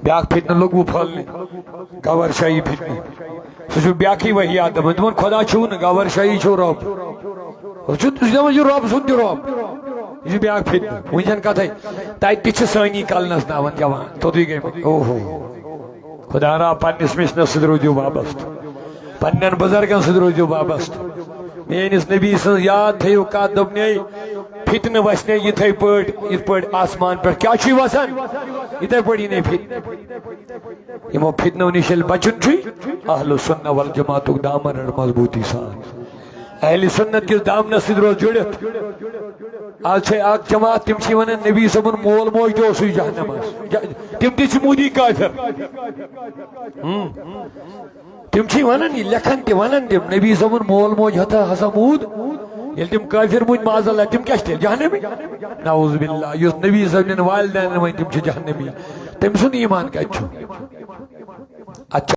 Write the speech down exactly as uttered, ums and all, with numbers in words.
بیاکھ فتنہٕ لوٚگوُ پھٔہلنہِ، گوہر شاہی فتنہٕ۔ سُہ چھُ بیاکھٕے وحیات دپان، دپان خدا چھُو نہٕ، گوہر شاہی چھُو رۄب۔ سُہ چھُ، سُہ چھُ دپان، یہِ چھُ رۄب سُنٛد تہِ رۄب۔ یہِ چھُ بیاکھ فتنہٕ۔ وٕنۍ چھَنہٕ کتھے۔ تتہِ تہِ چھِ سٲنی کلنس ناوان جوان۔ توٚتُے گٔے مےٚ۔ اوہو۔ خدا را پننِس مِشنَس سۭتۍ روٗزِو وابستہٕ۔ پننٮ۪ن بُزرگن سۭتۍ روٗزِو وابستہٕ۔ میٲنِس نبی سٕنٛز یاد تھٲیِو کتھ، دوٚپنے، فتنہٕ وسنے یِتھے پٲٹھۍ، یِتھ پٲٹھۍ آسمان پٮ۪ٹھ کیٛاہ چھُے وسان؟ یِتھے پٲٹھۍ یِنے فتنہٕ۔ یِمو فتنو نِش ییٚلہِ بچُن چھُے، اہل سنہ والجماعتُک دامن رٹ مضبوٗطی سان۔ اہل سنت کِس دامنس سۭتۍ روز جُڑِتھ۔ از چھے اکھ جماعت، تِم چھِ ونان نبی صٲبُن مول موج تہِ اوسُے جہنمس۔ ج-، تِم تہِ چھِ موٗدی کافر۔ ہم۔ تِم چھِ ونان، یہِ لیکھان تہِ ونان تِم، نبی صٲبُن مول موج ہتا ہسا موٗد۔ ییٚلہِ تِم کافر موٗدۍ معاذ اللہ، تِم کیٛاہ چھِ تیٚلہِ جہنمی؟ نعوذ باللہ، یُس نبی صٲبنٮ۪ن والدینن ونہِ تِم چھِ جہنمی، تٔمۍ سُنٛد ایمان کتہِ چھُ؟